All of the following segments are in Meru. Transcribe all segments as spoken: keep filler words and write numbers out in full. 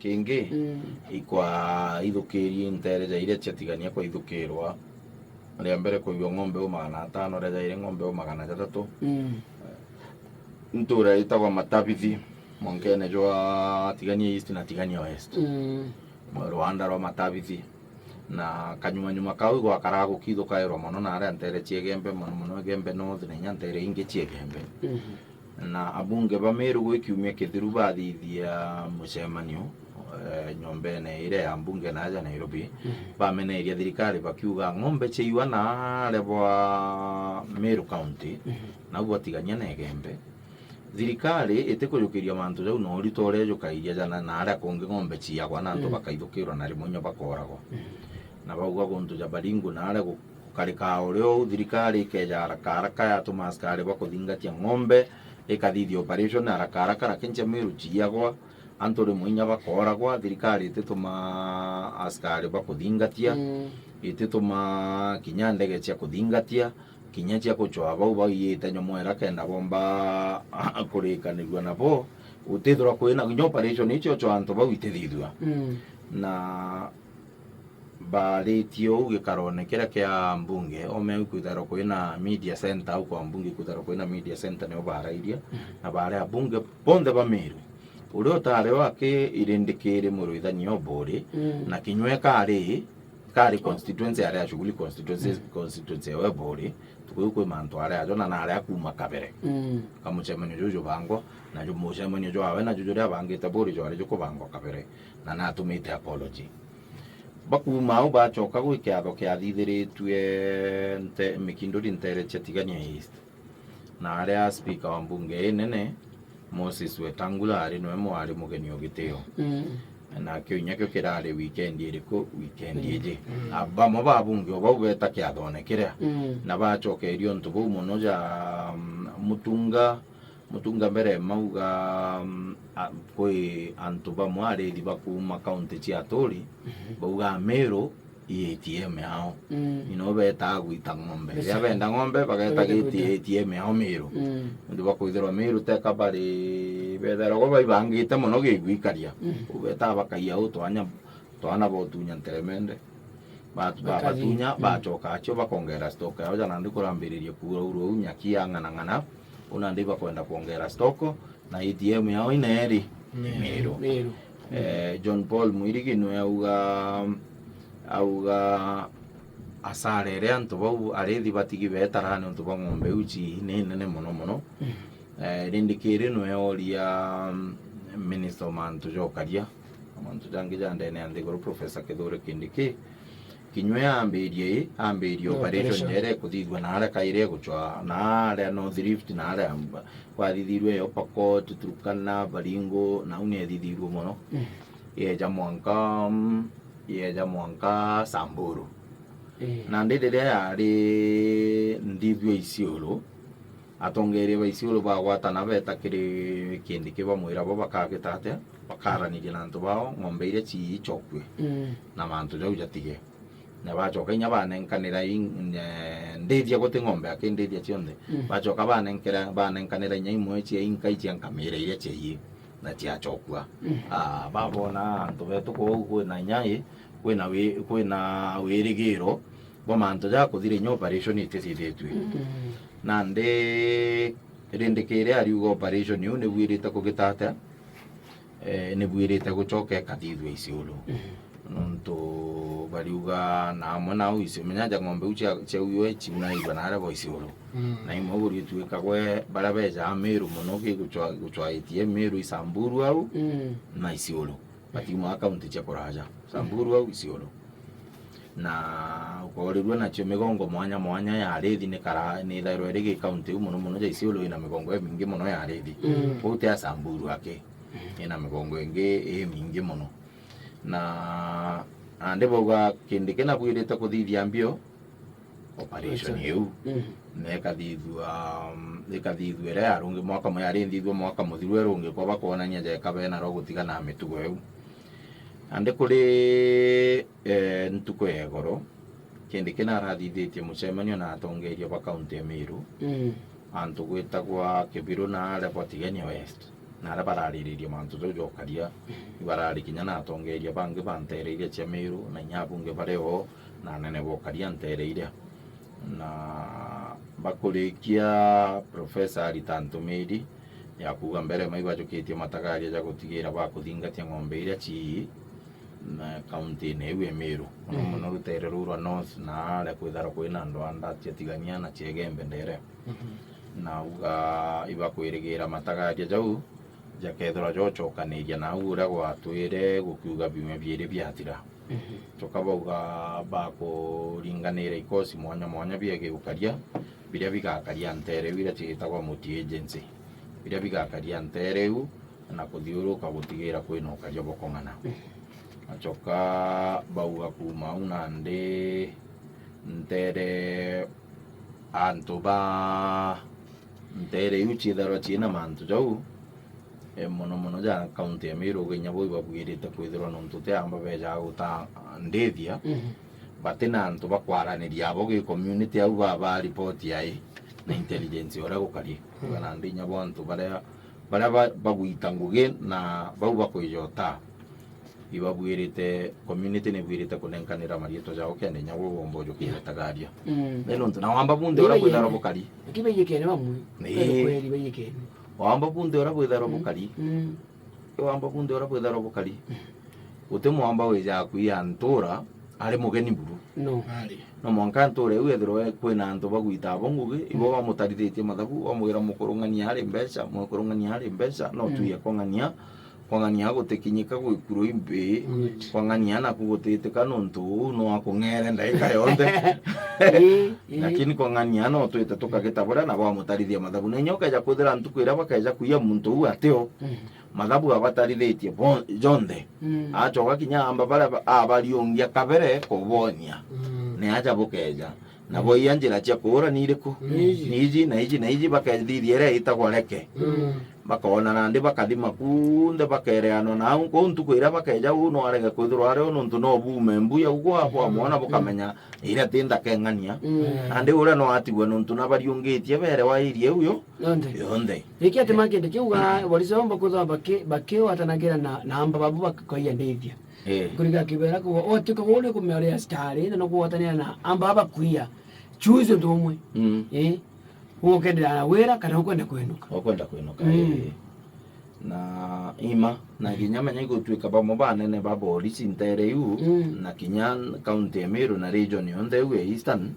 Kingi, mm, ikwa ithukirie ntere ja iria ciatigania kwa ithukirwa. Ria mbere kwaigua ng'ombe u magana atano, ria jairi ng'ombe u magana jatatu. Mm. Ntura itagwa Matabithi, mwankene jwa Tigania East na Tigania West. Mm. Rwanda rwa Matabithi. Na kanyuma nyuma kau igwakaraga gukithukairwa mono na aria ntere cia Igembe, mono mono Igembe North na inya ntere ingi cia Igembe. Mm. Na abunge ba Meru gwi kiumia kithiru bathithia mucemanio, eh, nyombene iria ya mbunge na aja Nairobi, mhm, bameneria thirikari bakiuga ng'ombe ciaiwa naare bwa Meru County, mhm, nau bwatigania na Igembe. Thirikari itikujukiria mantu jau na urito uria jukairia jana na aria kungi ng'ombe ciagwa na antu, mhm, bakaithukirwa na rimwe inya bakoragwa. Mhm. Na bauga guntu ja Baringo naare gu-, Karika o rio uu, thirikari ikeeja haraka haraka yatuma askari ba kuthingatia ng'ombe, ikathithia operation haraka haraka, lakini cia Meru ciiyagwa, antu rimwe inya bakooragwa, thirikari itituma askari ba kuthingatia, mm, itituma kinya ndege cia kuthingatia, kinya cia kucwaa bau baiite nyomwera kenda bomba kurikanirua nabo, gutithirwa kwina kinya operation icio cwa antu bau itithithua. Mm. Na baaritie uu gikarone kiria kia mbunge, ome au kwithairwa kwina media center, au kwa mbunge kwithairwa kwina media center, nio baarairie, mm, na baari abunge bonthe ba Meru. Uria utaari o aki irindikiri murwithania o Buri, mm, na kinywe kari, kari constituency aria shughuli constituency, mm, constituency ewe Buri, tukuyu kwi mantu aria ajo na naria kuuma kabere. Mm. Kamucemanio juju jubangwa, na ju-, mucemanio jwawe na juju juria abangite Buri jwari jukubangwa kabere, na natumite apology. Bakuuma au bacoka gwi kiatho kiathithiritue nte-, Mikinduri ntere cia Tigania East. Na aria speaker wa mbunge inene, Moses Wetangula, ari niwe mwari mugeni o gitio. Mm. Na kio inya kio kirari weekend iriku? Weekend, mm, iji. Mm. A, bamwe ba abunge o bau beeta kiathone kiria. Mm. Na bacokeria untu buu mono ja, mm, Mutunga Mutunga mbere mauga, mm, a, kwi antu bamwe arithi ba kuuma kaunti cia aturi, mhm, bauga Meru i A T M yao. Mm. Ino betaa gwita ng'ombe. Yes. Riria benda ng'ombe, bageta giti A T M yao Meru. Mm. Nontu bakwithirwa Meru teka bari, bethairwa bo baibangite mono gigwikaria. Mm. Kou betaa bakaia u twanya, twana ba utunya nteremende. Ba-, ba-, batunya, mm, bacoka acio bakongera stock yao, ja nandi kurambiriria kuura uru au nyaki ya ng'ana ng'ana, u nandi bakwenda kwongera stock, na A T M yao ineri Meru. Meru. Meru. Eh, John Paul Mwirigi nwe auga, auga asara iria antu bau arithi batigi beetara niuntu bwa ng'ombe iu ci ni nene mono mono. Mm. Eh, rindi kiri nwe oria, mm, minister o mantu ja ukaria, na mantu jangi ja ndene ya nthiguru, Professor Kithure Kindiki, kinywe ambirie i, ambirie, no, operation, operation iria ikuthithua na aria kairi igucwa, na aria North Rift, na aria kwathithirue yo Pokot, Turkana, Baringo, nau niethithirue mono. Mm. Yeja mwanka, mm, yeja mwanka Samburu. Eh. Nandi riria yari nthithua Isiolo, atongeria ba Isiolo bagwatana beeta kiri Kindiki bamwira bo bakagita atia, bakaraniria na antu bao ng'ombe iria ciicokue, mm, na mantu jau jatige. Na bacoka inya banenkanira in-, eh, ndithia guti ng'ombe aki, ndithia cionthe. Mm. Bacoka banenkera-, banenkanira inya imwe cia inka icia nkamira iria ciaiyi na ciacokua. Mm. Ah, babona antu betu kou kwina inya i, kwina wi-, kwina wirigiro bwa mantu ja kuthira inya operation itithithitue. Mm. Nandi rindi kiria ariuga operation iu nibwirite kugita atia? Eh, nibwirite gucoka ikathithua Isiolo. Mm. Nontu bariuga na amwe nau Isiolo, menya ja ng'ombe iu cia, ciauywe ciunairwe na aria bo Isiolo. Mm. Na imwe gurituikagwe baria bejaa Meru mono ki gucwa-, gucwa A T M Meru i Samburu au, mm, na Isiolo. Batiumaga kaunti cia kuraja. Samburu au Isiolo. Na ukoorirua nacio migongo mwanya mwanya ya arithi ni kara-, ni ithairwa iri gi kaunti iu mono mono ja Isiolo ina migongo imingi mono ya arithi. Mm. Kou ti ya Samburu aki. Mm. Ina migongo ingi imingi mono. Na andi bauga Kindiki nabwirite kuthithia mbio operation, operation iu. Mm. Na ikathithua, mm, ikathithua iria yarungi mwaka mu-, yari nthithua mwaka muthiru irungi kwa bakwonania jeka bena ro gutiga na mitugo iu. Andi kuri, eh, ntuku ya igoro, Kindiki narathithitie mucemanio na atongeria ba kaunti ya Meru, mm, antu gwitagwa Kibiru na aria bwa Tigania West. na aria baraririria mantu jau ja ukaria, ibarari kinya na atongeria bangi ba nteere iria cia Meru, na inya abunge bari o, na anene ba ukaria nteere iria. Na bakurikia, Professor arita ntumiri ya kuuga mbere, mai bajukitie matagaria ja gutigira bakuthingatia ng'ombe iria ci na kaunti-ini iu ya Meru, mono mono ruteere ruu rwa North, na aria kwithagirwa kwina andu a Ndatia, Tigania na Chiegembe ndeere. Na auga ibakwirigira matagaria jau jakethirwa jocokaniria, na au uria gwatwire gukiuga biumia biiri biathira. Coka bauga bakuringanira ikosi mwanya mwanya biegie ukaria, biria bigakaria nteere iu iria ciitagwa multi agency, biria bigakaria nteere iu na kuthiuruka gutigira kwina ukaria bwa kung'ana. Acoka bauga kuuma au nandi nteere, antu ba nteere iu ciitharwa ciina mantu jau, e, mono mono ja kaunti ya Meru, uga inya bo ibabuirite kwithirwa nontu ti amba bejaga guta ndithia, bati na antu ba kwaraniria abo gi community au ba, ba report ai na intelligence uria gukari. Uga nandi inya bo antu baria, baria ba, bagwita ngugi na bau bakwija uta, ibabuirite, community ni ibuirite kunenkanira mariitwa jao kenda inya bo bomba ujukiria tagaria. Mm. Ni nontu na wamba bunthe uria bwitharwa bukari. Lakini baiyikene bamwe. Ni. Kweli, kweli baiyikene. Wamba bunthe uria bwitharwa bukari. Mm. Wamba bunthe uria bwitharwa bukari. Guti mwamba wijaga kwia ntura ari mugeni buru. No. No mwanka ntura iu ethirwe kwina antu bagwita abo ngugi, ibo bamutarithitie mathabu, bamwira, "Mukurung'ania ari mbeca, mukurung'ania ari mbeca, no tuye kung'ania, kung'ania gutikinyika gwikurwa imbi, kung'ania naku gutitika nontu uu no akung'ere ndaika yonthe." Ii, ii. Lakini kung'ania no twite tukagita buria na bamutarithia mathabu. Na inya ukeja kwithira ntuku iria bakeja kuiya muntu uu atio, mathabu abatarithitie bo-, jonthe. Mm. Acoka kinya amba baria ba-, abariungia kabere kubonia. Mm. Ni aja bukeja. Nabo iya njira cia kuura ni iriku? Mm. Ni iji, na iji, na iji, bakethithia iria itagwa reke. Mm. Bakoona nandi bakathima kunthe, bakereanwa na au. Kwou ntuku iria bakeja, uu no arege kwithirwa ari o, nontu no buume mbuya ugwa bwamwona bukamenya iria ti nthaka ing'ania. Mm. Nandi uria no atigwe nontu nabariungitie berewa iria iu yo. Yonthe. Yonthe. Riki ati makende kiuga, borisi bamwe kwithirwa baki-, bakigwatanagira na, na amba babu bakaia ndithia. Eh. Kuriga kibera kuga, o, ati kuga uri kumea uria stari, na no kugwatanira na amba bakuia. Choose untu umwe. Mm. Eh. Ugukendera na wira kana ukwenda kwinuka? Ukwenda kwinuka, mm, eh. Na ima, na kinya menya igutwika bamwe banene ba borisi ntere iu, mm, na kinya kaunti ya Meru na region yonthe iu ya Eastern,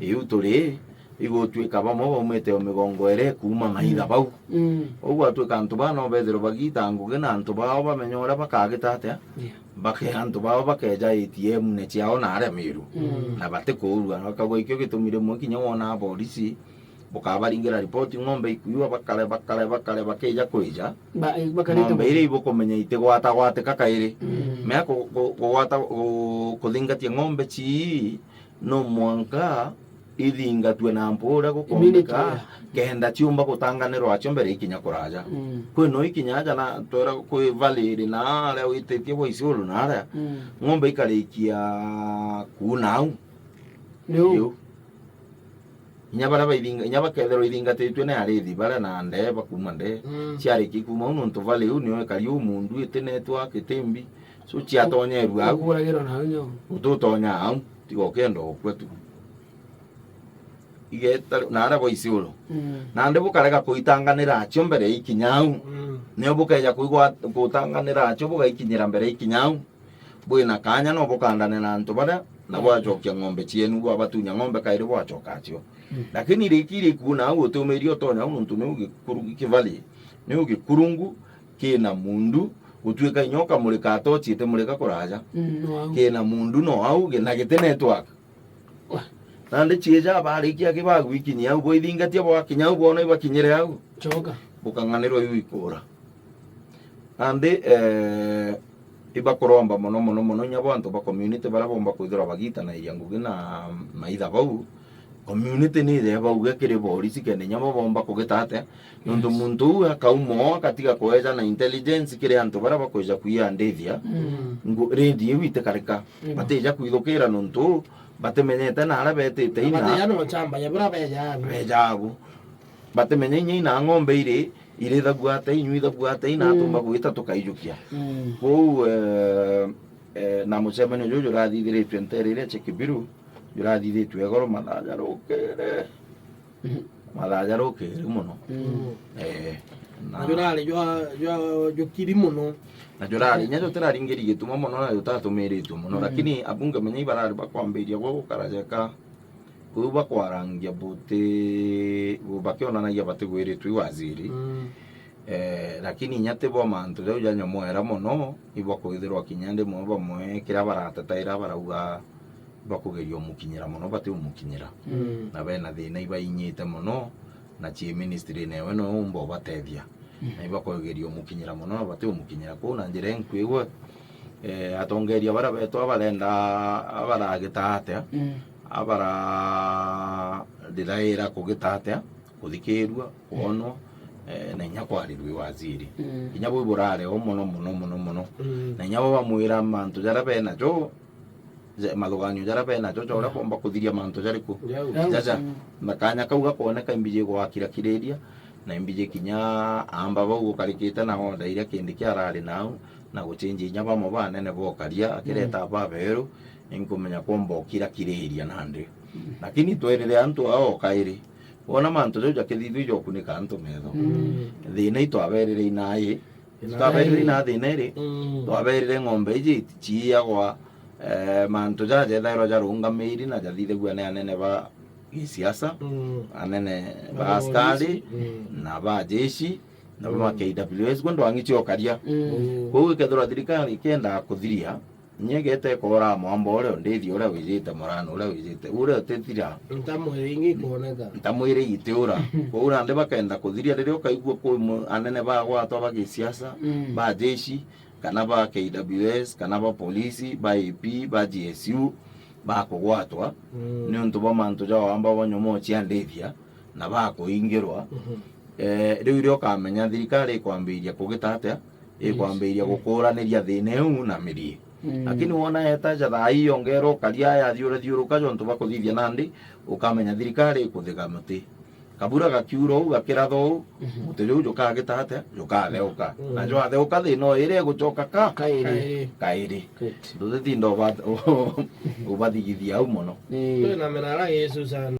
iu turi, igutwika bamwe baumite o migongo iri kuuma maitha bau. Mm. Uguo gwatwika antu baa no bethirwe bagita ngugi na antu bao bamenya uria bakagita atia. Yeah. Bake-, antu bao bakeja A T M-ne ciao na aria Meru. Mm. Na batikuurua. Na bakauga ikio gitumi rimwe kinya wona borisi, bukabaringira ripoti, ng'ombe ikuiwa, bakare, bakare, bakare, bakeja kwija. Ba-, eh, bakarite ng'ombe iria ibukumenya itigwatagwatika kairi. Mm. Mea ku-, ku-, kugwata, ku-, kuthingatia ng'ombe cii, no mwanka ithingatue na mpuu uria gukombeka, immunity, yeah, kenda ciumba gutanganirwa acio mbere ikinya kuraja. Mm. Kwi no ikinya aja na twera kwi valley iri na aria wititie bwa Isiolo na aria. Mm. Ng'ombe ikarikia kuuna au. Niu. Iu. Inya baria baithinga-, inya bakethirwa ithingatitue ni arithi baria na ndee bakuuma ndee. Mm. Ciarikia kuuma au nontu valley iu nio ikari umundu, iti network, iti mbi. So ciatonyerua au. Ukuragirwa na hinya. Ututonya au, tiga ukenda ukua tu. Igeta na aria bwa Isiolo. Mm. Nandi bukarega kuitanganira acio mbere ikinya au. Mm. Nio bukeja kuigwa gutanganira acio bugaikinyira mbere ikinya au. Bwina kanya no bukandane na antu baria na bwacokia ng'ombe cienu, bwabatunya ng'ombe kairi bwacoka acio. Mm. Lakini riki rikuuna au utumirie utonya au nontu niu gikuru-, kivali, niu gikurungu, kina mundu, gutuika inya ukamurika atochi itimurika kuraja. Mm, no au. Kina mundu no au, gi-, na giti network. Wah. Nandi ciija barikia ki bagwikinyia au, bwithingatia bwakinya au, bwona ibakinyire au. Choka. Bukang'anirwa iu ikuura. Nandi, eh, ibakuromba mono, mono, mono, inya bo antu ba community baria bomba kwithirwa bagitanairia ngugi na maitha bau, community ni ije bauge kiri borisi kenda inya bo bomba kugita atia, nontu, yes, muntu uu akauma oo akatiga kweja na intelligence kiri antu baria bakwija kwiandithia, mm, ngu-, rindi iu itikarika. Ima. Batija kwithukira nontu batimenyete na aria betite ina. Batija no chamba ya bura beja abu. Beja abu. Batimenya inya ina ng'ombe iri, irithagua atia, inyuithagua atia, na Mm. atumba gwita tukaijukia. Mm. Kwou, eh, eh, na mucemanio juju jurathithiritue ntere iria cia Kibiru, jurathithitue igoro mathaa ja rukiri. Mathaa ja rukiri mono. Mm. Eh, na Na jurari jwa, jwa, jukiri mono. Na jurari, inya jutirari ngeri gituma mono, na jutatumiritue mono, Mm. lakini abunge menya ibarari bakwambiria gwa gukara jeka, kwou bakwarangia buti, bakionanagia batigwiritue i waziri. Mm. Eh, lakini inya ti bo mantu jau ja nyomoera mono, ibakwithirwa kinya rimwe bamwe kiria baratetaira barauga bakugeria umukinyira mono, bati umukinyira. Mm. Na bena thina ibainyite mono, na cie ministry newe no umba ubatethia. Mm. Na ibakugeria umukinyira mono, na bati umukinyira. Kwou na njira inkwigwe, eh, atongeria baria betu abarenda, abaragita atia, Mm. abarariraira kugita atia, kuthikirua, kwonwa, eh, na inya kwarirua i waziri. Mm. Inya bau iburare o mono, mono, mono, mono. Mm. Na inya bo bamwira mantu jaria benajo, ja-, mathuganio jaria benajo, ja uria Ja. bomba kuthiria mantu jariku. Jau. Jau. Jaja. Mm. Na kanya kau gakoneka imbiji gwakirakiriria, na imbiji kinya amba bau gukarikite na order iria kindi kiarari nau, na guchinjia inya bamwe ba anene bokaria, akireta Mm. baberu, inkumenya kwomba ukirakiriria nandi. Mm. Lakini twerire antu ao o kairi, wona mantu jau jakithithua ijokunika antu metho. Mm. Thina itwaberire inai, Inai. twaberire ina thina iri, Mm. twaberire ng'ombe iji ciiyagwa, eh, mantu jaja jethairwa jarungamiri na jathithagua ni anene ba gisiasa, Mm. anene ba Ba askari, polisi. Mm. na ba jeshi, na ba Mm. K W S, kwenda wang'ichi okaria. Mm. Mm. Kwou ikethirwa thirikari ikiendaga kuthiria, Nyegete kora mwamba uria ndithia uria wijite murano uria wijite uria utithira. Ntamwire ingi ikoneka. Ntamwire itiura. Kwou nandi bakenda kuthiria riria ukaigua kwi mu-, anene bagwatwa ba gisiasa, Mm. ba jeshi, kana ba K W S, kana ba polisi, ba A P, ba G S U, bakugwatwa, Mm. niuntu bwa mantu ja wamba bwa nyomoo cia ndithia, na bakuingirwa. Mhm. Eh, riu iria ukamenya thirikari ikwambiria kugita atia, Yes. ikwambiria gukuraniria thina iu na mirie. Mm. Lakini wona etaja thaa ii yongera ukaria yathiurathiuruka jontu bakuthithia nandi, ukamenya thirikari ikuthiga muti. Kabura gakiura uu, gakiratha uu, Mhm. muti juu jukagita atia? Jukatheuka. Mm. Na jwatheuka thina o iria igucoka ka? Kairi. Kairi. Kairi. Good. Ndutitinda uba-, ubathigithia au mono. Ii. Twina mirara Yesu sana.